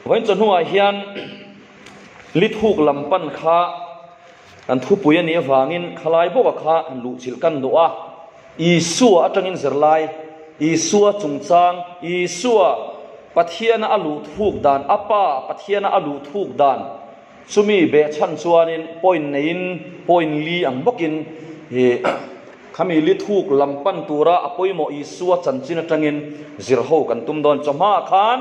Vawiin chawhnuah hian lithuk lam pan kha kan thupui a nih avangin khalai bawka kha han luhchilh kan duh a. Isua atangin zirlai, Isua chungchang, Isua Pathiana a luh thuk dan, a Pa Pathiana a luh thuk dan chumi behchhan chuanin point neiin point li ang bawkin ih khami li thuk lam pan tura a pawimawh Isua chanchin atangin zirho kan tum dawn. Chawhmaah khan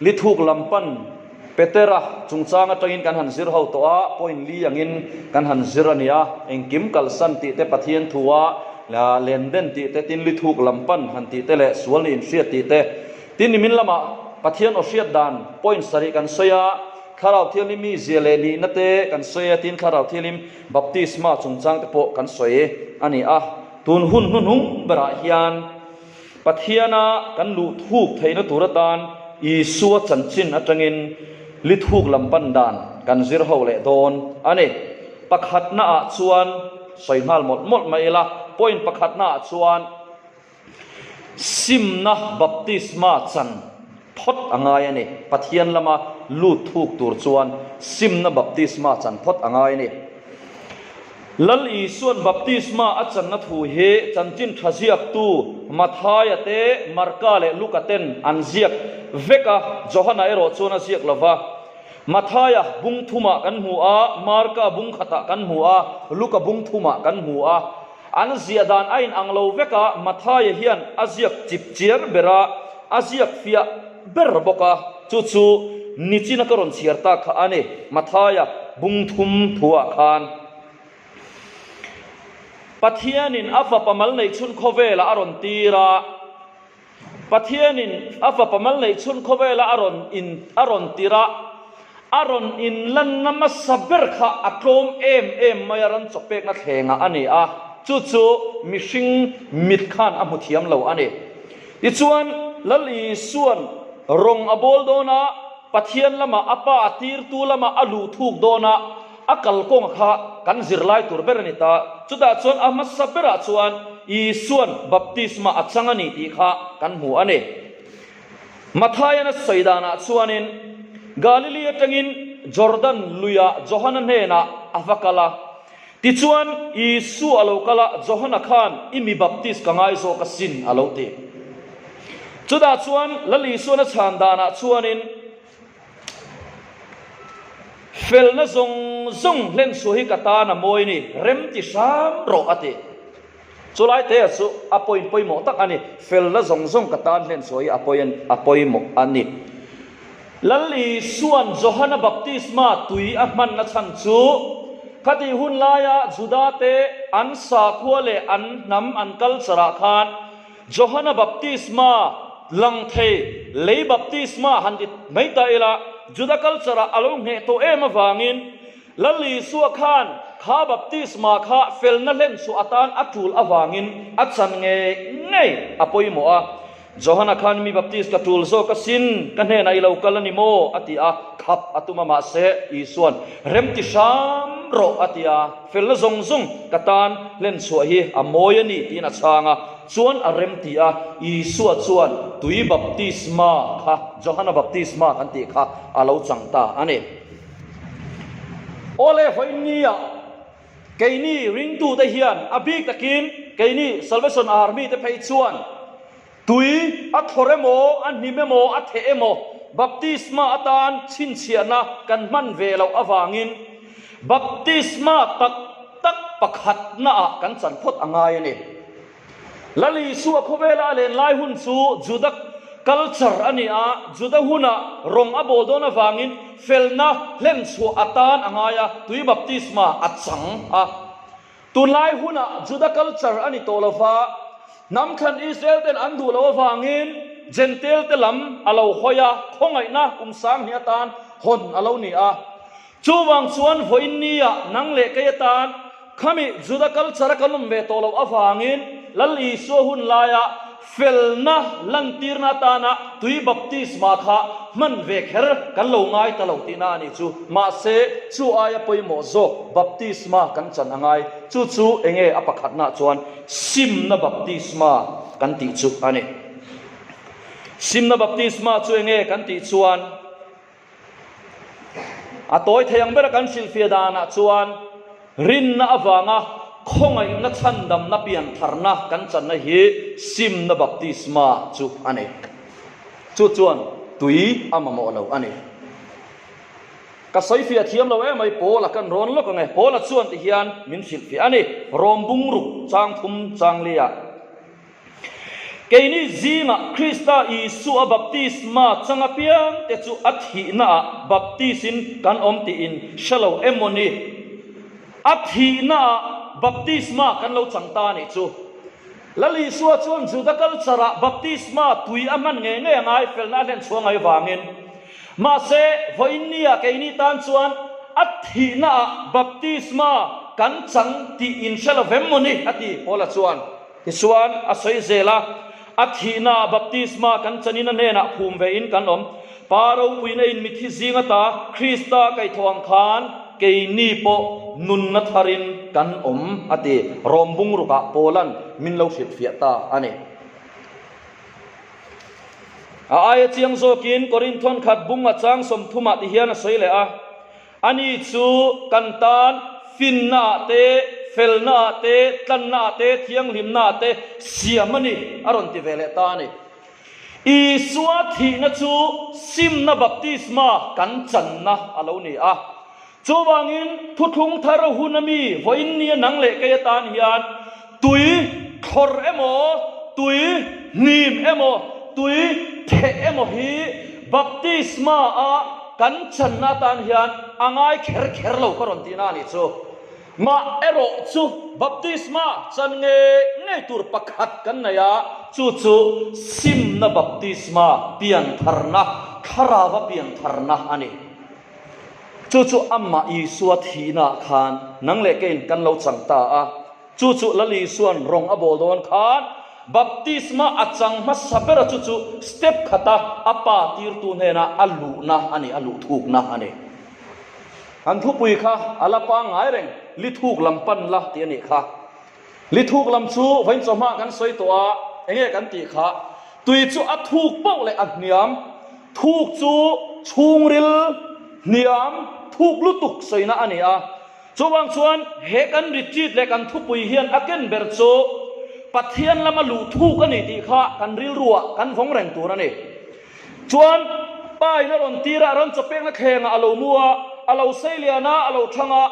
Li thuk lam pan Petera chungchang atangin kan han zir ho tawh a, point li angin kan han zir a ni a, engkim kalsan tih te, Pathian thua len den tih te, tin li thuk lam pan han tih te leh sual nih inhriat tih te. Tin nimin lamah Pathian aw hriat dan point sarih kan sawi a, Thlarau Thianghlim mizia leh nihna te kan sawi a, tin Thlarau Thianghlim baptisma chungchang te pawh kan sawi a ni a. Tun hun hnuhnung berah hian. Pathiana kan luh thuk theihna tur atan Isua chanchin atangin li thuk lam pan dan kan zir ho leh dawn a ni. Pakhatnaah chuan sawi nghal mawlh mawlh mai ila, point pakhatnaah chuan simna baptisma chan phawt a ngai a ni. Pathian lama lut thuk tur chuan simna baptisma chan phawt a ngai a ni. Lal Isua'n baptisma a channa thu hi chanchin tha ziaktu Mathaia te, Marka leh Luka ten an ziak vek a, Johana erawh chuan a ziak lo va. Mathaia bung thumah kan hmu a, Marka bung khatah kan hmu a, Luka bung thumah kan hmu a. An ziah dan a inang lo vek a, Mathaia hian a ziak chip chiar ber a, a ziak fiah ber bawk a, chu chu nichina ka rawn chhiar tak kha a ni, Mathaia bung thum thuah khan. Pathianin a fapa mal neih chhun khawvelah a rawn tir a, Pathianin a fapa mal neih chhun khawvela a rawn in a rawn tir a, a rawn inlanna hmasa ber kha a tlawm em em mai a, ran chawpekna thlengah a ni a, chu chu mihring mit khan a hmu thiam lo a ni. Tichuan, Lal Isua'n rawng a bawl dawn a, Pathian lamah a Pa a tirtu lamah a luh thuk dawn a, A kalkawng kha kan zirlai tur ber a ni ta. Chutah chuan a hmasa berah chuan Isua'n baptisma a chang a ni tih kha kan hmu a ni. Matthaia'n a sawi danah chuanin Galili atangin Jordan luiah Johana hnenah a va kal a. Tichuan Isua a lo kal a, Johana khan i mi baptis ka ngai zawk asin a lo ti. Chutah chuan Lal Isua'n a chhan danah chuanin, Felna zawng zawng hlenchhuah hi ka tan a mawi ni, rem ti hram rawh a ti. Chulai te chu a point pawimawh tak a ni, felna zawng zawng ka tan hlenchhuah hi a pawi a pawimawh a ni. Lal Isua'n Johana baptisma tui a hmanna chhan chu khatih hun laia Juda te an sakhua leh an hnam an culture ah khan Johana baptisma lang thei, lei baptisma han ti mai ta ila, Juda culture ah a lo ngheh tawh em avangin Lal Isua khan kha baptisma kha felna hlen chhuah atan a tul avangin a chan ngei ngei a pawimawh a. Johana khan mi baptis ka tul zawk asin, ka hnenah i lo kal a ni maw? a ti a, khap a tum a mahse Isua'n rem ti hram rawh a ti a. Felna zawng zawng ka tan hlen chhuah hi a mawi a ni tiin a chhang a, chuan a rem ti a, Isua chuan tui baptisma kha, Johana baptisma kan tih kha a lo chang ta a ni. Awle Vawiinnia keini ringtute hian a bik takin keini Salvation Army te phei chuan Tui a thlawr emaw, a hnim emaw, a theh emaw, baptisma atan chhinchhiahna kan hman ve loh avangin baptisma tak tak pakhatnaah kan chan phawt a ngai a ni. Lal Isua khawvela a len lai hun chu Juda culture a ni a, Juda huna rawng a bawl dawn avangin felna hlenchhuah atan a ngai a, tui baptisma a chang a. Tunlai hunah Juda culture a ni tawh lo va, hnam thlan Israel ten an duh loh avangin Jentail te lam a lo hawi a, khawngaihna kum sang hnih atan hawn a lo ni a. Chuvang chuan vawiin nia nang leh kei atan khami Juda culture a kan awm ve tawh loh avangin Lal Isua hun laia Felna lantirna atana tui baptisma kha hman ve kher kan lo ngai ta lo tihna a nih chu. Mahse, chu aia pawimawh zawk baptisma kan chan a ngai. Chu chu enge a pakhatnaah chuan simna baptisma kan tih chu a ni. Simna baptisma chu enge kan tih chuan. A tawi thei ang bera kan hrilhfiah danah chuan rinna avanga khawngaihna chhandamna piantharna kan channa hi simna baptisma chu a ni. Chu chuan tui a mamawh lo a ni. Ka sawifiah thiam lo emai Paula kan rawn lawk ang e. Paula chuan ti hian min hrilhfiah a ni. Rawm bungruk chang thum chang liah. Keini zingah Krista Isua baptisma chang apiang te chu a thihnaah baptisin kan awm tiin hre lo emaw ni? A thihnaah baptisma kan lo chang ta nih chu. Lal Isua chuan Juda culture-ah baptisma tui a hman ngei ngei a ngai felna a hlen chhuah ngai vangin. Mahse, vawiinnia keini tan chuan a thihnaah baptisma kan chang tih in hre lo vem maw ni? a ti. Paula chuan tichuan a sawi zel a, A thihnaah baptisma kan chanin a hnenah phum vein kan awm. Pa ropuina in mithi zing ata Krista kaihthawh ang khan keini pawh nunna tharin kan awm, a ti. Rom bungrukah Paula'n min lo hrilhfiah ta a ni. A aia chiang zawkin Korinthon khat bung a chang 30 ah ti hian a sawi leh a, Ani chu kan tan finna ah te, felna ah te, tlanna ah te, thianghlimna ah te siam a ni, a rawn ti ve leh ta a ni. Isua thihna chu simna baptisma kan channa a lo ni a. Chuvangin thuthlung thar hun a mi vawiin nia nang leh kei atan hian tui thlawr emaw, tui hnim emaw, tui theh emaw hi baptisma a kan channa atan hian a ngai kher kher lo ka rawn tihna a nih chu. Mah erawh chu baptisma chan ngei ngei tur pakhat kan nei a, chu chu simna baptisma piantharna, thlarauva piantharna a ni. Chu chu amah Isua thihnaah khan nang leh keiin kan lo chang ta a. Chu chu Lal Isua'n rawng a bawl dawn khan baptisma a chang hmasa bera chu chu step khata a pa tirtu hnena a luhna a ni, a luh thukna a ni. An thupui kha a la pangngai reng, li thuk lam pan la tih a nih kha. Li thuk lam chu vawiin chawhma kan sawi tawh a, enge kan tih kha? Tui chu a thuk pauh leh a hniam, thuk chu chhungril hniam thuk lutuk sawina a ni a. Chuvang chuan he kan retreat leh kan thupui hian a ken ber chu Pathian lama luh thuk a ni tih kha kan rilruah kan vawng reng tur a ni. Chuan pa in a rawn tir a, a rawn chawpekna thlengah a lo mu a, a lo sei lian a, a lo thang a,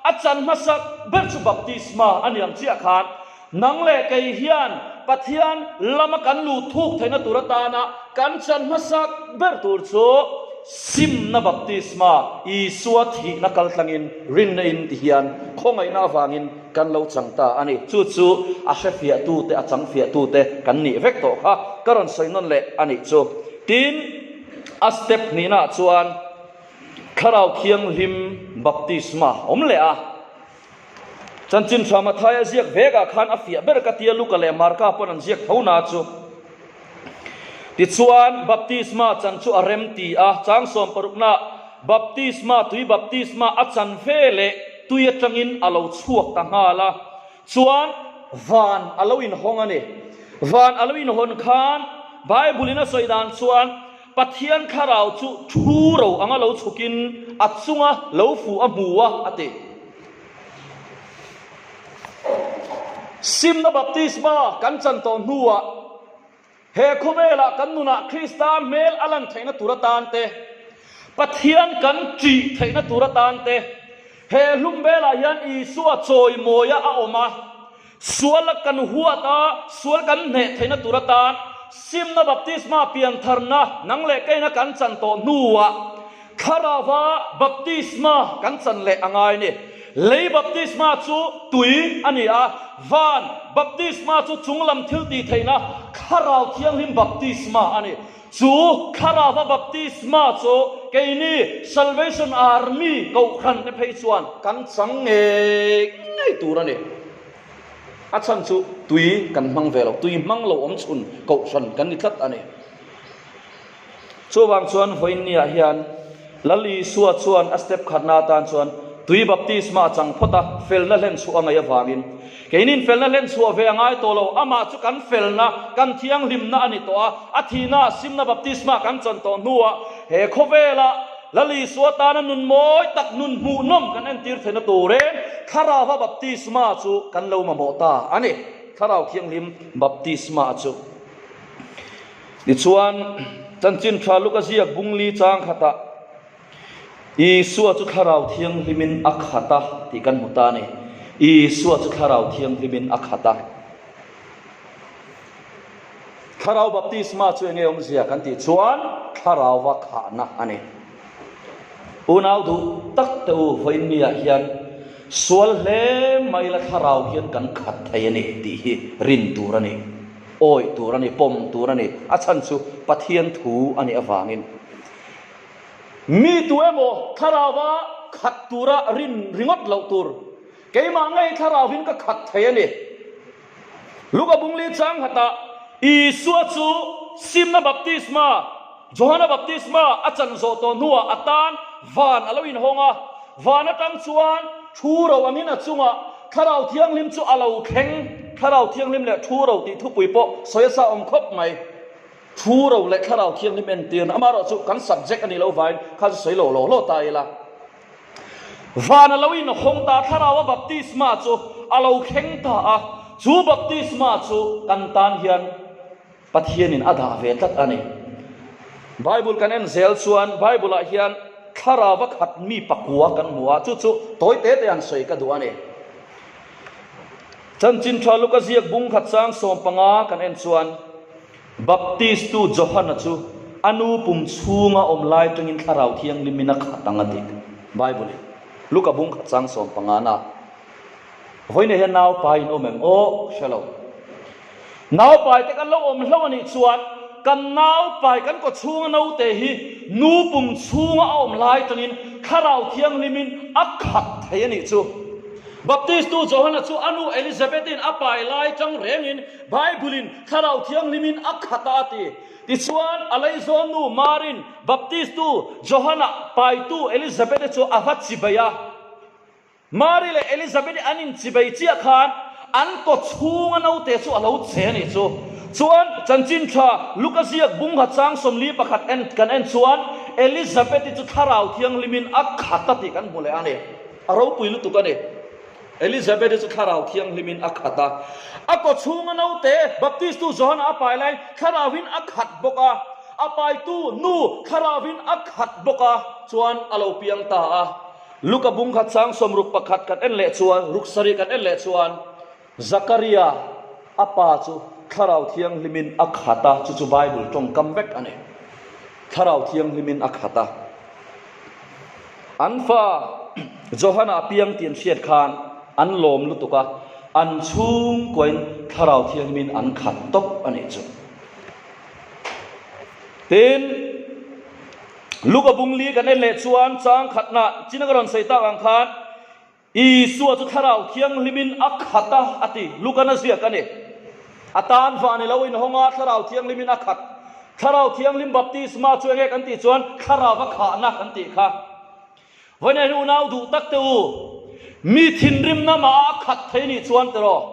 a chan hmasak ber chu baptisma a ni ang chiah khan nang leh kei hian Pathian lama kan luh thuk theihna tur atana kan chan hmasak ber tur chu simna baptisma, Isua thihna kaltlangin rinna in ti hian khawngaihna avangin kan lo chang ta a ni. Chu chu a hrefiahtute, a changfiahtute kan nih vek tawh kha ka rawn sawi nawn leh a nih chu. Tin, a step hnihnaah chuan Thlarau Thianghlim baptisma a awm leh a. Chanchin Tha Mathaia ziak vekah khan a fiah ber ka tia Luka leh Marka pawn an ziak tho na chu. Tichuan, baptisma chan chu a rem ti a, chang sawmparukna baptisma, tui baptisma a chan ve leh tui atangin a lo chhuak ta nghal a, chuan van a lo inhawng a ni. Van a lo inhawn khan Bible-in a sawi dan chuan Pathian thlarau chu thu ro anga lo chhukin a chunga lo fu a hmu a, a ti. Simna baptisma kan chan tawh hnuah he khawvelah kan nunah Krista hmel a lan theihna tur atan te, Pathian kan ṭih theihna tur atan te, he hlum velah hian Isua chawimawia a awm a, Sual a kan huat a, sual kan hneh theihna tur atan simna baptisma piantharna nang leh keina kan chan tawh hnuah thlarauva baptisma kan chan leh a ngai ni. Lei baptisma chu tui a ni a, van baptisma chu chunglam thil tih theihna thlarau thianghlim baptisma a ni. Chu thlarauva baptisma chu keini Salvation Army kohhran te phei chuan kan chang ngei ngei tur a ni. A chhan chu tui kan hmang ve lo, tui hmang lo awm chhun kohhran kan ni tlat a ni. Chuvang chuan vawiinniah hian Lal Isua chuan a step khatna atan chuan tui baptisma a chang phawt a, felna hlen chhuah a ngaih avangin. Keinin felna hlen chhuah ve a ngai tawh lo, amah chu kan felna, kan thianghlimna a ni tawh a, a thihna, simna baptisma kan chan tawh hnuah he khawvela. Lal Isua tana nun mawi tak, nun hmuhnawm kan entir theihna turin Thlarauva baptisma chu kan lo mamawh ta a ni. Thlarau Thianghlim baptisma chu. Tichuan, Chanchin Tha Luka ziak bungli chang khatah Isua chu Thlarau Thianghlimin a khat a tih kan hmu ta a ni. Isua chu Thlarau Thianghlimin a khat a. Thlarau baptisma chu enge awmzia kan tih chuan Thlarauva khahna a ni. Unau duh tak te u vawiinniah hian sual hle mai la Thlarau hian kan khat thei a ni tih hi rin tur a ni, awih tur a ni, pawm tur a ni. A chhan chu Pathian thu a nih avangin mi tu emaw Thlarauva khat tura rin ringawt loh tur, keimah ngei Thlarauhin ka khat thei a ni. Luka bungli chang khatah Isua chu simna baptisma, Johana baptisma a chan zawh tawh hnuah a tan van a lo inhawng a. Van atang chuan thu ro angin a chungah Thlarau Thianghlim chu a lo thleng. Thlarau Thianghlim leh thu ro tih thupui pawh sawi a sa awm khawp mai. Thu ro leh Thlarau Thianghlim entirna amaherawh chu kan subject a nih loh vangin kha chu sawi lo law law ta ila. Van a lo inhawng ta, Thlarau a baptisma chu a lo thleng ta a, chu baptisma chu kan tan hian Pathianin a dah ve tlat a ni. Bible kan en zel chuan Bible-ah hian Thlarau a khat mi pakua kan hmu a, chu chu tawi te te an sawi ka duh a ni. Chanchin Tha Luka ziak bung khat chang 15 kan en chuan, Baptistu Johana chu a nu pum chhunga awm lai tangin Thlarau Thianghlimin a khat ang a ti. Bible-in Luka bung khat chang 15 na vawiinah hian naupai in awm em? Aw, hre lo. Naupai te kan lo awm hlauh a nih chuan kan naupai kan kaw chhunga naute hi nu pum chhunga a awm lai tangin Thlarau Thianghlimin a khat thei a nih chu. Baptistu Johana chu a nu Elizabeth-in a pai lai tang rengin Bible-in Thlarau Thianghlimin a khat a a ti. Tichuan, a leizawn nu Marin Baptistu Johana paitu Elizabeth-i chu a va chibei a. Mari leh Elizabeth-i an inchibei chiah khan an kaw chhunga naute chu a lo che a nih chu. Chuan, chanchin tha Luka ziak bungha chang 41 en kan en chuan Elizabeth-i chu Thlarau Thianghlimin a khat a tih kan hmu leh a ni. A ropui lutuk a ni. Elizabeth-i chu Thlarau Thianghlimin a khat a. A kaw chhunga naute Baptistu Johana a pai laiin Thlarauin a khat bawk a. A paitu nu Thlarauin a khat bawk a, chuan a lo piang ta a. Luka bung khat chang 61 kan en leh chuan, ruk sarih kan en leh chuan, Zakaria a pa chu Thlarau Thianghlimin a khat a, chu chu Bible tawngkam vek a ni. Thlarau Thianghlimin a khat a. An fa Johana a piang tih an hriat khan an lawm lutuk a, an chhungkuain Thlarau Thianghlimin an khat tawp a nih chu. Tin, Luka bungli kan en leh chuan chang khatna china ka rawn sawi tak ang khan Isua chu Thlarau Thianghlimin a khat a, a ti. Lukan a ziak a ni. A tan van i lo inhawng a, Thlarau Thianghlimin a khat. Thlarau Thianghlim baptisma chu enge kan tih chuan Thlarau a khahna kan tih kha. Vawiin hi unau duh tak te u, mi thinrimna mah a a khat thei nih chuan tiraw?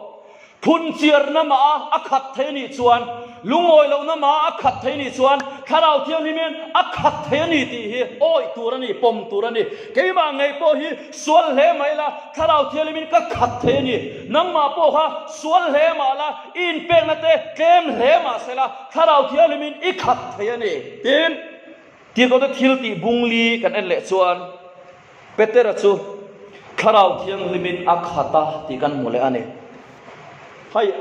Phunchiarna mah a a khat thei nih chuan, lungawi lohna mah a a khat thei nih chuan, Thlarau Thianghlimin a khat thei a ni tih hi awih tur a ni, pawm tur a ni. Keimah ngei pawh hi sual hle mai la, Thlarau Thianghlimin ka khat thei a ni. Nangmah pawh kha sual hle mah la, i inpekna te tlem hle mah se la, Thlarau Thianghlimin i khat thei a ni. Tin, Tirhkohte thil tih bungli kan en leh chuan Petera chu Thlarau Thianghlimin a khat a tih kan hmu leh a ni. Hei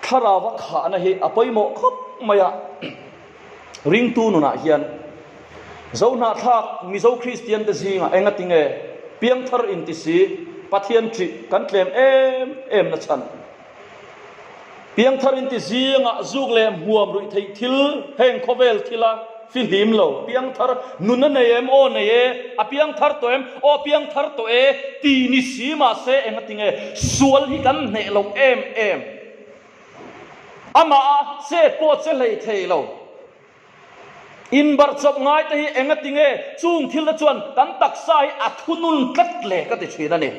Thlarauva khahna hi a pawimawh khawp mai a, ringtu nunah hian Zohnahthlak Mizo Kristian te zingah engati nge piangthar inti si Pathian ṭih kan tlem em em na chhan? Piangthar inti zingah zuk leh hmuam ruih theih thil heng khawvel thila fihlim lo. Piangthar nun a nei em? Aw nei e. A piangthar tawh em? Aw piangthar tawh e. Ti ni si mahse engati nge sual hi kan hneh loh em em? Amah a chet pawh che hlei thei lo. Inbarh chawp ngai te hi engati nge chung thil te chuan kan taksa hi a thunun tlat le ka ti thin a ni.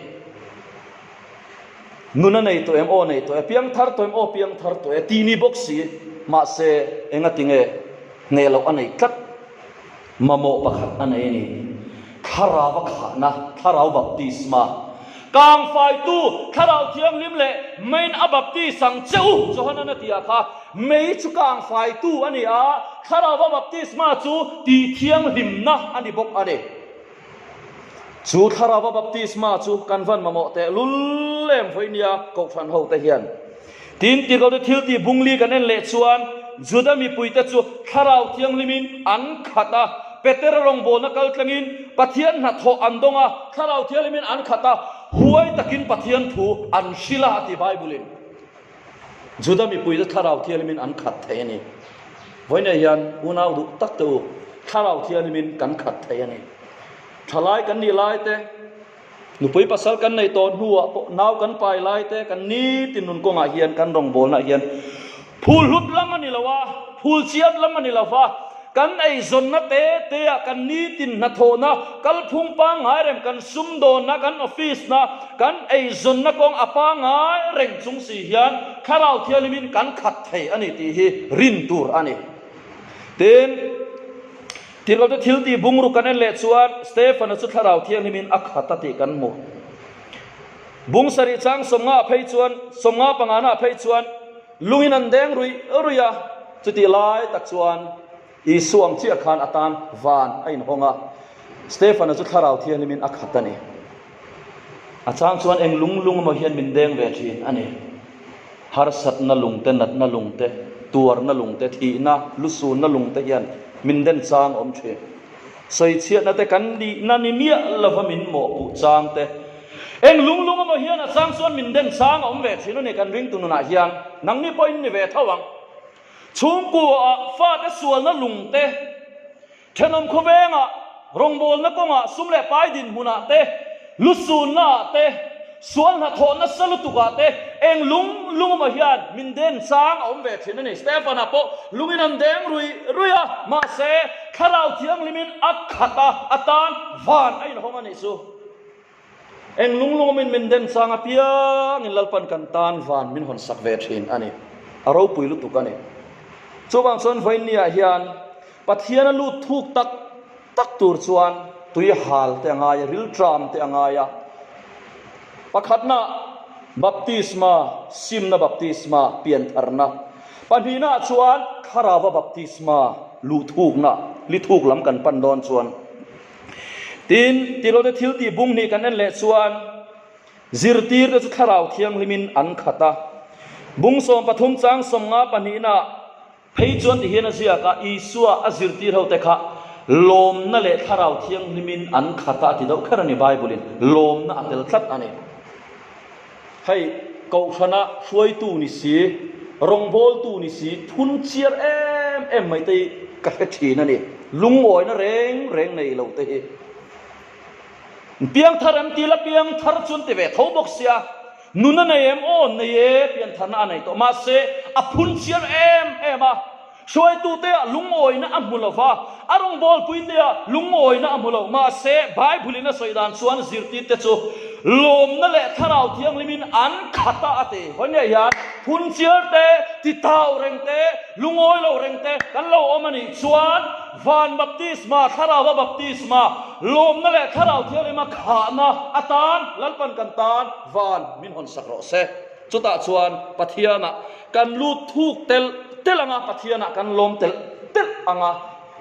Nun a nei tawh em? Aw nei tawh e. Piangthar tawh em? Aw piangthar tawh e. Ti ni bawk si. Mahse engati nge hneh loh a nei tlat. Mamawh pakhat a nei a ni. Thlarau a khahna, Thlarau baptisma. Kangfaitu Thlarau Thianghlim leh meiin a baptis ang che u, Johanan a ti ah kha. Mei chu kangfaitu a ni a, Thlarau a baptisma chu tihthianghlimna a ni bawk a ni. Chu Thlarau a baptisma chu kan van mamawh teh lul em vawi nia Kohhran ho te hian. Tin, Tirhkohte thiltih bungli kan en leh chuan Juda mipuite chu Thlarau Thianghlimin an khat a, Petera rawngbawlna kal tlangin Pathian hnathawh an dawng a, Thlarau Thianghlimin an khat a, huai takin Pathian thu an hrilh a a ti Bible-in. Juda mipuite Thlarau Thianghlimin an khat thei a ni. Vawiinah hian unau duh tak te u, Thlarau Thianghlimin kan khat thei a ni. Thalai kan nih lai te, Nupui pasal kan neih tawh hnuah pawh nau kan pai lai te kan nitin nun kawngah hian kan rawngbawlnaah hian phul hlut lam a ni lo a, phul chiat lam a ni lo va, kan eizawnna te te ah kan nitin hnathawhna, kalphung pangngai reng, kan sumdawnna, kan office na, kan eizawnna kawng a pangngai reng chung si hian Thlarau Thianghlimin kan khat thei a ni tih hi rin tur a ni. Tin. Tirhkohte thil tih bungruk kan en leh chuan Stefana chu Thlarau Thianghlimin a khat a tih kan hmu. Bung sarih chang sawmngaah phei chuan, sawmnga panganaah phei chuan lungin an deng ruih ruih a, chutih lai tak chuan Isua ang chiah khan a tan van a inhawng a, Stefana chu Thlarau Thianghlimin a khat a ni. A chang chuan eng lung lung emaw hian min deng ve thin a ni. Harsatna lung te, natna lung te, tuarna lung te, thihna, lusunna lung te hian min den chang awm thin. Sawichhiatna te kan nihna ni miah lova min mawhpuh chang te, eng lung lung emaw hian a chang chuan min den chang a awm ve thin a ni kan ringtu nunah hian. Nangni pawhin ni ve tho ang. Chhungkuaah fate sualna lung te, Thenawm khawvengah, rawngbawlna kawngah, sum leh pai dinhmunah te, lusunnaah te, sual hnathawh nasa lutukah te, eng lung lungawmah hian min den chang a awm ve thin a ni. Stefan-a pawh lungin an deng ruih ruih a, mahse, Thlarau Thianghlimin a khat a, a tan van a inhawng a nih chu. Eng lung lungawmin min den chang apiangin Lalpan kan tan van min hawn sak ve thin a ni. A ropui lutuk a ni. Chuvang chuan vawiinniah hian Pathian a lut thuk tak tak tur chuan tui hal te a ngai a, rilṭam te a ngai a. Pakhatna, baptisma, simna baptisma, piantharna. Pahnihnaah chuan thlarauva baptisma, luhthukna, lithuk lam kan pan dawn chuan. Tin, Tirote thil tih bung hnih kan en leh chuan zirtirte chu Thlarau Thianghlimin an khat a. Bung 13 chang 50 pahnihna phei chuan ti hian a ziak a, Isua a zirtir hote kha lawmna leh Thlarau Thianghlimin an khat a a ti deuh kher a ni Bible-in lawmna a tel tlat a ni. Hei Kohhrana hruaitu ni si, rawngbawltu ni si phun chiar em em mai te hi ka hre thin a ni. Lungawina reng reng nei lo te hi. Piangthar em ti la piangthar chu an ti ve tho bawk sia. Nun a nei em? Aw nei e, piantharna a nei tawh. Mahse a phun chiar em em a. Hruaitute-ah lungawina a hmu lo va, a rawngbawlpuite-ah lungawina a hmu lo. Mahse, Bible-in a sawi dan chuan zirtirte chu lawmna leh Thlarau Thianghlimin an khat a, a ti. Vawinia hian phunchiar te, titau reng te, lungawi lo reng te kan lo awm a nih chuan van baptisma, Thlarauva baptisma, lawmna leh Thlarau Thianghlima khahna atan Lalpan kan tan van min hawnsak rawh se. Chutah chuan Pathianah kan lut thuk telh telh ang a, Pathianah kan lawm telh telh ang a.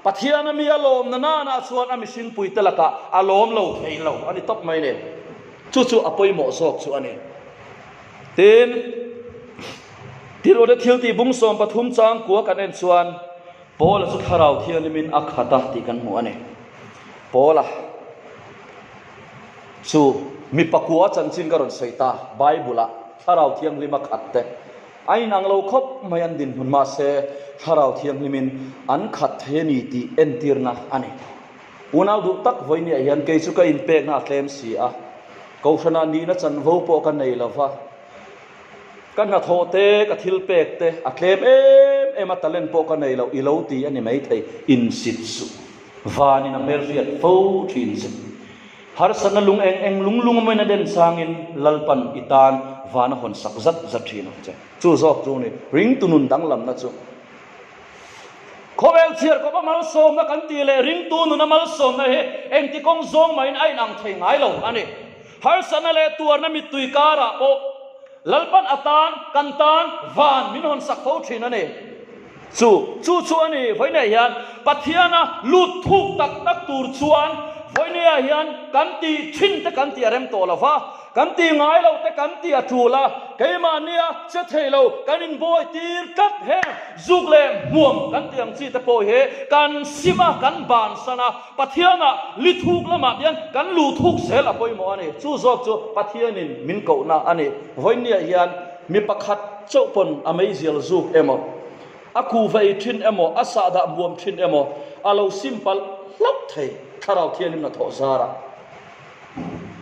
Pathiana mi a lawmna nana chuan a mihringpui te lakah a lawm lo thei lo a ni tawp mai ni. Chu chu a pawimawh zawk chu a ni. Tin, Tirhawte thiltih bung 13 chang kua kan en chuan Paula chu Thlarau Thianghlimin a khat a tih kan hmu a ni. Paula chu mi pakua chanchin ka rawn sawi ta, Bible-ah Thlarau Thianghlim a khat te a inang lo khawp mai an dinhmun mahse Thlarau Thianghlimin an khat thei a ni tih entirna a ni. Unau duh tak vawinia hian kei chu ka inpekna a tlem si a, Kohhranah nihna chanvo pawh ka nei lo va, Ka hnathawh te, ka thil pek te a tlem em em a, talent pawh ka nei lo, i lo ti a ni maithei, insit suh. Vanin a hmelhriat fo thin che. Harsatna lung eng eng lung lung awmin a den changin Lalpan i tan van a hawn sak zat zat thin ang che. Chu zawk chu ni, ringtu nun danglamna chu. Khawvel chhiarkawp a malsawmna kan tih leh ringtu nuna malsawmna hi engti kawng zawng mahin a inang thei ngai lo a ni. Harsatna leh tuarna mittui karah pawh Lalpan a tan, kan tan van min hawn sak fo thin a ni. Chu chu chu a ni, vawiinah hian Pathiana lut thuk tak tak tur chuan vawiinah hian kan tih thin te kan tih a rem tawh lo va, kan tih ngai lo te kan tih a tul a, keimahnia che thei lo kan inbawi tir tlat heng zuk leh hmuam kan tih ang chi te pawh hi kan sim a, kan bansan a, Pathianah li thuk lamah hian kan luh thuk zel a pawimawh a ni. Chu zawk chu Pathianin min kohna a ni. Vawinia hian mi pakhat chauh pawn a meizial zuk emaw, a kuhva ei thin emaw, a sahdah muam thin emaw, a lo sim palh hlauh thei Thlarau Thianghlim hnathawh zarah.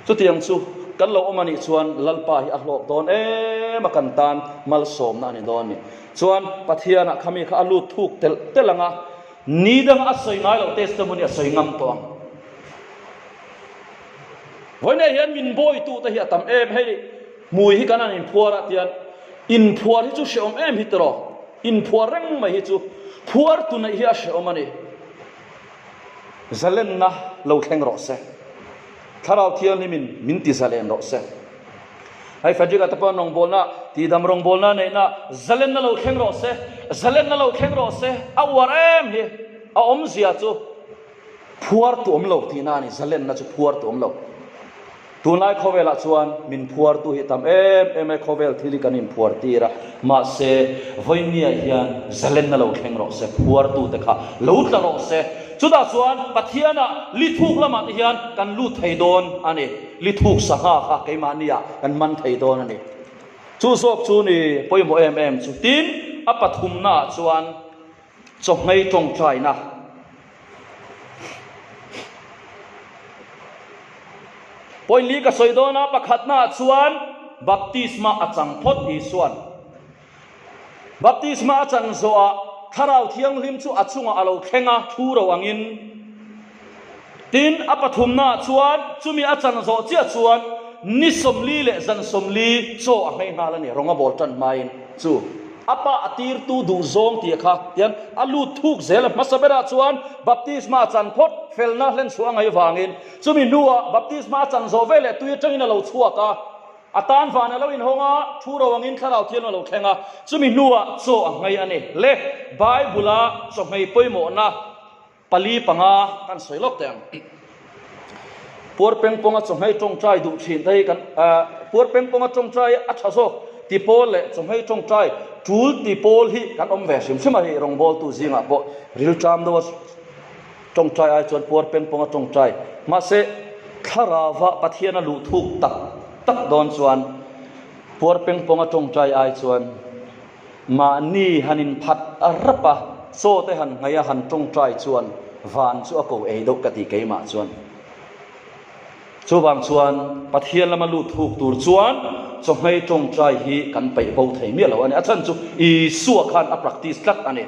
Chutiang chu kan lo awm a nih chuan Lalpa hi a hlawk dawn em a, kan tan malsawmna a ni dawn a ni. Chuan Pathianah khami kha a lut thuk telh telh ang a, Ni danga a sawi ngai loh testimony a sawi ngam tawh ang. Vawiinah hian min bawitu te hi a tam em hei hmui hi kan han inphuar ah tian inphuar hi chu hrehawm em hi tiraw inphuar reng mai hi chu phuar tu neih hi a hrehawm a ni. Zalenna lo thleng rawh se. Thlarau Thianghlimin min ti zalen rawh se. Hei Frederick-a te pawh rawngbawlna, tihdam rawngbawlna neihna zalenna lo thleng rawh se, zalenna lo thleng rawh se, a uar em hi a awmzia chu phuar tu awm lo tihna a ni, zalenna chu phuar tu awm lo. Tunlai khawvelah chuan min phuartu hi tam em em e, khawvel thil hi kan inphuar tir a, mahse vawinia hian zalenna lo thleng rawh se, phuartute kha lo tla rawh se, chutah chuan Pathianah li thuk lamah te hian kan lut thei dawn a ni. Li thuk sangha kha keimahniah kan man thei dawn a ni. Chu zawk chu ni pawimawh em em chu. Tin, a pathumnaah chuan chawhmei tawngtaina. Point li ka sawi dawn a, pakhatnaah chuan baptisma a chang phawt Isua'n. Baptisma a chan zawhah Thlarau Thianghlim chu a chungah a lo thleng a, thu ro angin. Tin, a pathumnaah chuan chumi a chan zawh chiah chuan ni 40 leh zan 40 chaw a hmei nghal a ni, rawng a bawl tan hmain chu a pa a tirtu duh zawng tih kha tian a lut thuk zel a. Hmasa berah chuan baptisma a chan phawt, felna hlenchhuah a ngaih vangin chumi hnuah baptisma a chan zawh veleh tui atangin a lo chhuak a, A tan van a lo inhawng a, thu ro angin Thlarau Thianghlim a lo thleng a, chumi hnuah chaw a nghei a ni. Le, Bible-a chaw nghei pawimawhna pali panga kan sawi lawk teh ang. Puar pengpawnga chaw nghei tawngtai duh thin te hi kan, puar pengpawnga tawngtai a tha zawk ti pawl leh chaw nghei tawngtai tul ti pawl hi kan awm ve hrim hrim a hei rawngbawltu zingah pawh rilṭam deuha Tawngtai ai chuan puar pengpawnga tawngtai. Mahse, thlarauva Pathian a luh thuk tak tak dawn chuan puar pengpawnga tawngtai ai chuan mahni han inphat a rap a, chaw te han ngaih a han tawngtai chuan van chu a ko ei deuh ka ti keimah chuan. Chuvang chuan Pathian lama lut thuk tur chuan chawhmei tawngtai hi kan peih bo thei miah lo a ni. A chhan chu Isua khan a practice tlat a ni.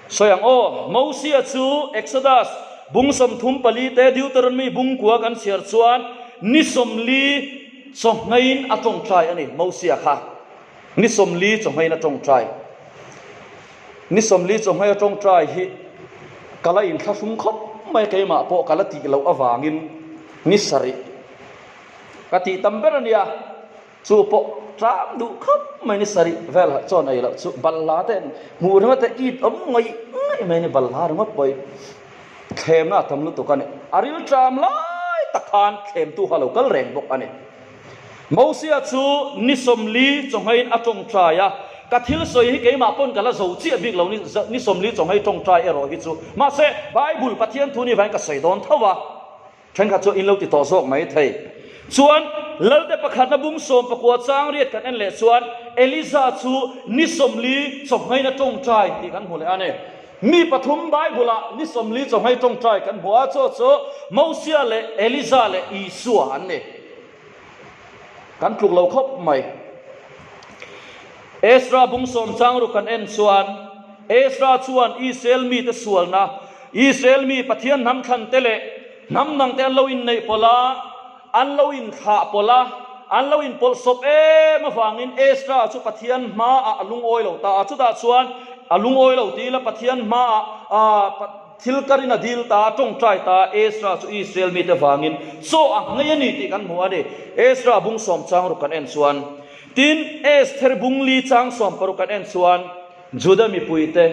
Sawi ang aw, Mosia chu Exodus bung 34 te Deuteronomy bung kua kan chhiar chuan ni 40 chawhmeiin a tawngtai a ni, Mosia kha ni 40 chawhmeiin a tawngtai. Ni 40 chawhmei a tawngtai hi ka la inthlahrung khawp mai keimah pawh ka la tih loh avangin ni sarih ka tih tam ber a nia. Chu pawh ṭam duh khawp mai ni sarih vel chuan ei loh chu balhla te hmuh ringawt te it awm ngaih ngaih mai ni balhla ringawt pawh hi thlemna a tam lutuk a ni. A ril ṭam lai tak khan thlemtu kha a lo kal reng bawk a ni. Mosia chu ni 40 chawhmeiin a ṭawngṭai a, ka thil sawi hi keimah pawn ka la zo chiah bik lo ni ni 40 chawhmei ṭawngṭai erawh hi chu mahse Bible Pathian thu ni vangin ka sawi dawn tho a. Thenkhat chu in lo ti tawh zawk mai thei. Chuan, Lalte pakhatna bung 19 chang riat kan en leh chuan Eliza chu ni 40 chawhmeiin a tawngtai tih kan hmu leh a ni. Mi pathum Bible-ah ni 40 chawhmei tawngtai kan hmu a, chu chu Mosia leh Eliza leh Isua an ni. Kan tluk lo khawp mai. Ezra bung sawm chang ruk kan en chuan Ezra chuan Israel mite sualna, Israel mi Pathian hnam thlan te leh hnam dang te an lo inneih pawlh a, an lo inthlah pawlh a, an lo inpawlh sawp em avangin Ezra chu Pathian hmaah a lungawi lo ta a. Chutah chuan. A lungawi lo ti ila Pathian hmaah a thil karin a dil ta, a tawngtai ta, Ezra chu Israel mite vangin chaw a nghei a ni tih kan hmu a ni. Ezra bung sawm chang ruk kan en chuan, tin Esther bung li chang 16 kan en chuan Juda mipuite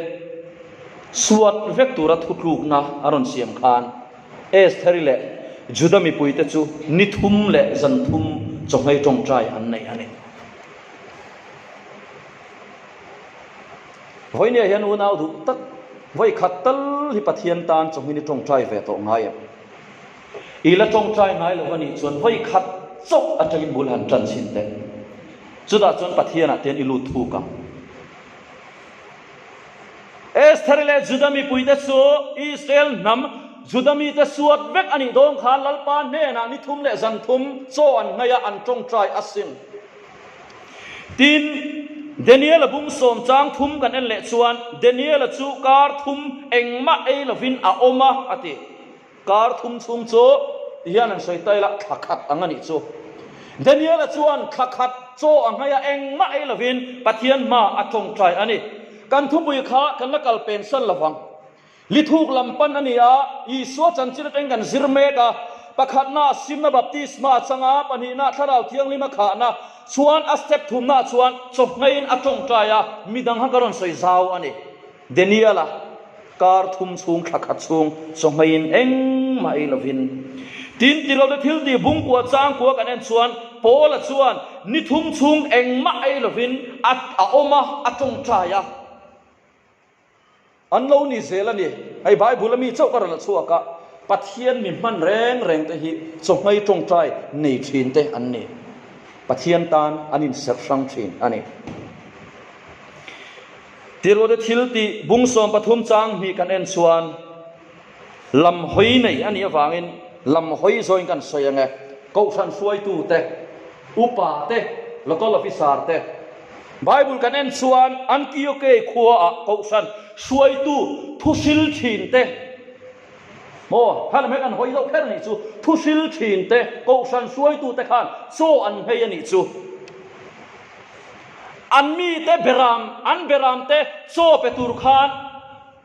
suat vek tura thutlukna a rawn siam khan Estheri leh Juda mipuite chu ni thum leh zan thum chawhmei tawngtai an nei a ni. Vawinia hian unau duh tak vawi khat tal hi Pathian tan chawhmin i tawngtai ve tawh ngai em? I la tawngtai ngai lo a nih chuan vawi khat chauh atangin bul han tan chhin teh. Chutah chuan Pathianah te hian i lut thuk ang. Esther leh Juda mipuite chu Israel hnam Juda mite suat vek a nih dawn khan Lalpa hnenah ni thum leh zan thum chaw an hnaih a, an tawngtai asin. Tin, Daniel-a bung sawm chang thum kan en leh chuan Daniel-a chu kar thum engmah ei lovin a awm a, a ti. Kar thum chhung chu ti hian an sawi ta ila, thla khat ang a nih chu. Daniel-a chuan thla khat chaw a nghaih a, engmah ei lovin Pathian hma a tawngtai a ni. Kan thupui kha kan la kal pensan lovang. Lithuk lam pan a ni a, Isua chanchin atangin kan zir mek a, pakhatna simna baptisma a chang a, pahnihna thlarau thianghlim a khahna, chuan a step thumna chuan chawhngeiin a tawngtai a, midang kha ka rawn sawi zau a ni. Daniel-a kar thum chhung thla khat chhung chawhngeiin engmah ei lovin tin ti lote thil tih bungkua changkua kan en chuan Paula chuan ni thum chhung engmah ei lovin a awm a, a tawngtai a. An lo ni zel a ni. Hei Bible a mi chauh ka rawn la chhuak a, Pathian mi hman reng reng te hi chawhmei tawngtai nei thin te an ni. Pathian tan an inserh hrang thin a ni. Tirhlote thil tih bung 13 chang hnih kan en chuan lam hawi nei a nih avangin lam hawi zawin kan sawi ang e. Kohhran hruaitu te, upa te, local officer te, Bible kan en chuan Antiokei khuaah kohhran hruaitu thuhril thin te, maw kha lam hi kan hawi deuh kher a nih chu, thuhril thin te, kohhran hruaitu te khan chaw an nghei a nih chu. An mite beram, an beram te chaw pe tur khan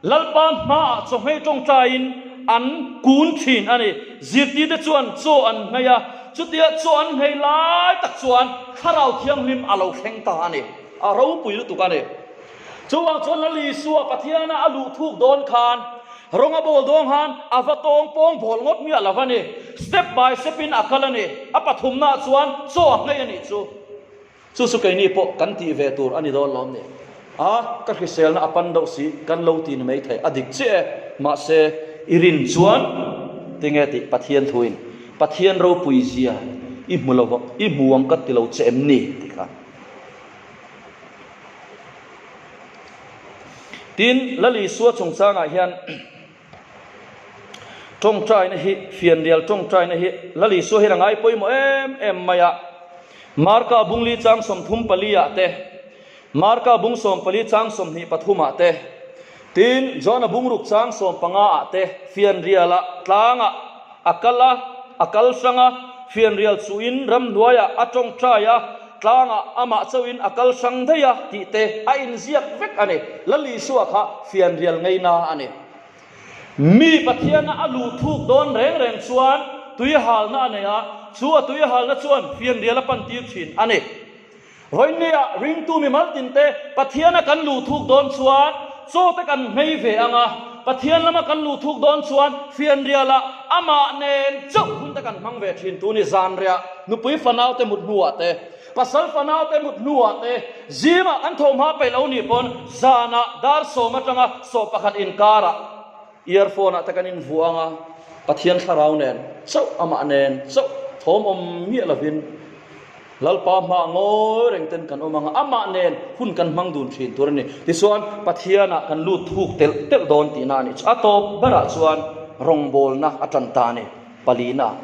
Lalpa hmaah chawhmei tawngtaiin an kun thin a ni. Zirtirte chuan chaw an nghei a, chutia chaw an nghei lai tak chuan Thlarau Thianghlim a lo thleng ta a ni. A ropui lutuk a ni. Chuvang chuan Lal Isua Pathiana a luh thuk dawn khan, rawng a bawl dawn khan a va tawng pawng bawl ngawt miah lo a ni. Step by step in a kal a ni. A pathumnaah chuan chaw a nghei a nih chu. Chu chu keini pawh kan tih ve tur a ni dawn lawm ni? A, ka hriselna a pan deuh si, kan lo ti ni mai thei, a dik chiah e. Mahse, i rin chuan tinge tih Pathian thuin Pathian ropui zia i hmu lo vang, i hmu ang ka ti lo che em ni? tih kha. Tin, Lal Isua chungchangah hian Tawngtaina hi, fianrial tawngtaina hi Lal Isua hian a ngai pawimawh em em mai a. Marka bungli chang 34 ah te, Marka bung 14 chang 23 ah te, tin Johna bungruk chang 15 ah te fianrialah tlangah a kal a, a kal hrang a, fianrial chuhin ramhnuaiah a tawngtai a, tlangah amah chauhin a kal hrang daih a tih te a inziak vek a ni. Lal Isua kha fianrial ngeina a ni. Mi Pathiana a luh thuk dawn reng reng chuan tui halna a nei a, chu a tui halna chuan fianrial a pantir thin a ni. Vawinia ringtu mimal tinte Pathiana kan luh thuk dawn chuan chaw te kan hmei ve ang a, Pathian lama kan luh thuk dawn chuan fianrialah amah nen chauh hun te kan hmang ve thin tu ni zanriah nupui fanaute mut hnuah te, pasal fanaute mut hnuah te, zingah kan thawmhma peih lo nih pawn zanah dar sawm atanga 11 inkarah Earphone ah te kan invuah ang a, Pathian thlarau nen chauh, amah nen chauh thawm awm miah lovin Lalpa hmaah ngawi reng ten kan awm ang a, amah nen hun kan hmang dun thin tur a ni. Tichuan Pathianah kan lut thuk telh telh dawn tihna a ni. A tawp berah chuan rawngbawlna a tan ta a ni, palina.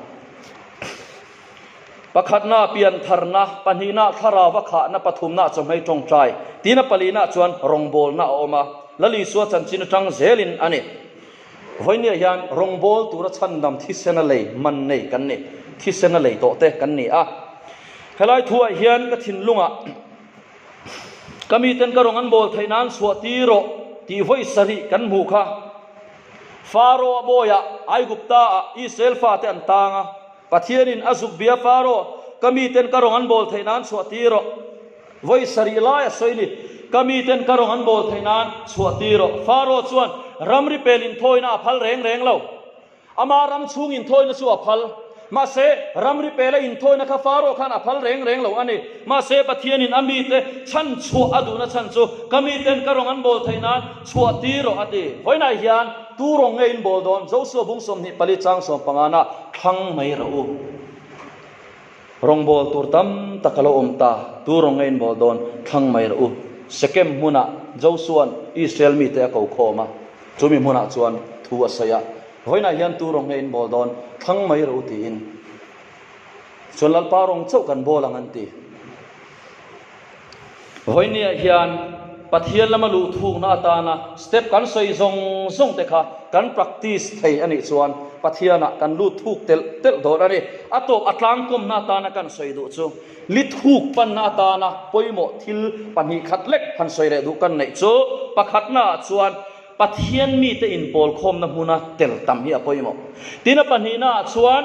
Pakhatna, piantharna, pahnihna, thlarau a khahna, pathumna, chawhmei tawngtai, tina palina chuan rawngbawlna a awm a, Lal Isua chanchin atang zelin a ni. Vawinia hian rawngbâwl tura chhandam thisena lei man nei kan ni, thisena lei tawh te kan ni a. Helai thuah hian ka thinlungah ka miten ka rawng an bawl theih nan chhuah tir rawh. tih vawi sarih kan hmuh kha. Faro-a bawiah Aigupta-ah Israel fate an tang a. Pathianin a zuk bia Faro, ka miten ka rawng an bawl theih nan chhuah tir rawh. Vawi sarih lai a sawi ni, ka miten ka rawng an bawl theih nan chhuah tir rawh. Faro chuan ramri pel inthawina a phal reng reng lo. Ama ram chhung inthawina chu a phal. Mahse, ramri pela inthawina kha Faro khan a phal reng reng lo a ni. Mahse, Pathianin a mite chhan chhuah a duhna chhan chu ka miten ka rawng an bawl theih nan chhuah tir rawh a ti. Vawiinah hian tu rawng nge in bawl dawn? Josua bung 24 chang sawmpangana thlang mai rawh u. Rawngbawl tur tam tak a lo awm ta, tu rawng nge in bawl dawn? Thlang mai rawh u. Sekem hmunah Josua'n Israel mite a ko khawm a, chumi hmunah chuan thu a sawi a, Vawiinah hian tu rawng nge in bawl dawn? Thlang mai rawh u tiin. Chuan Lalpa rawng chauh kan bawl ang an ti. Vawinia hian Pathian lama luh thukna atana step kan sawi zawng zawng te kha kan practice thei a nih chuan Pathianah kan lut thuk telh telh dawn a ni. A tawp a tlangkawmna atana kan sawi duh chu li thuk panna atana pawimawh thil pahnih khat lek han sawi leh duh kan neih chu pakhatnaah chuan Pathian mite inpawlkhawmna hmuna tel tam hi a pawimawh. Tin a pahnihnaah chuan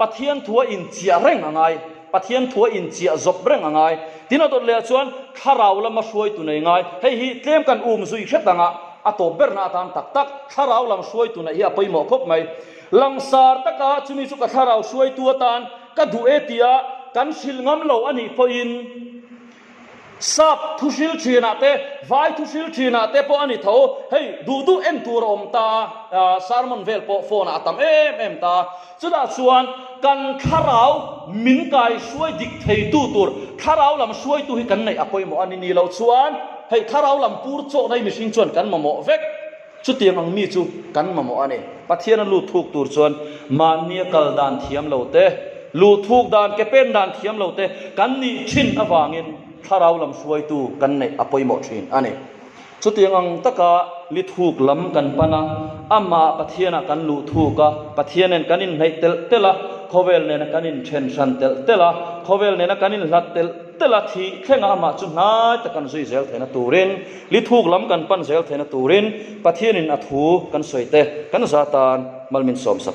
Pathian thua inchiah reng a ngai. Pathian thua inchiah zawp reng a ngai. Tin a dawt lehah chuan thlarau lama hruaitu nei ngai. Hei hi tlem kan um zui hret anga a tawp berna atan tak tak thlarau lam hruaitu neih hi a pawimawh khawp mai. Langsar taka chumi chu ka thlarau hruaitu atan ka duh e tia kan hrilh ngam lo a nih pawhin, Sap thuhril thinah te, vai thuhril thinah te pawh a ni tho. Hei, duh duh en tur a awm ta a, sermon vel pawh phone ah a tam em em ta. Chutah chuan kan thlarau min kai hruai dik theitu tur, thlarau lam hruaitu hi kan neih a pawimawh a ni. Ni lo chuan hei thlarau lam pur chawhna hi mihring chuan kan mamawh vek. Chutiang ang mi chu kan mamawh a ni. Pathian a lut thuk tur chuan mahnia kal dan thiam lo te, luh thuk dan, ke pen dan thiam lo te kan nih thin avangin thlarau lam hruaitu kan neih a pawimawh thin a ni. Chutiang ang taka li thuk lam kan pan a, amah Pathianah kan luh thuk a, Pathian nen kan inhnaih telh telh a, khawvel nena kan inthen hran telh telh a, khawvel nena kan inhlat telh telh a, thih thlenga amah chu hnai tak kan zui zel theihna turin, Li thuk lam kan pan zel theihna turin Pathianin a thu kan sawi te kan za tan mal min sawm sak rawh.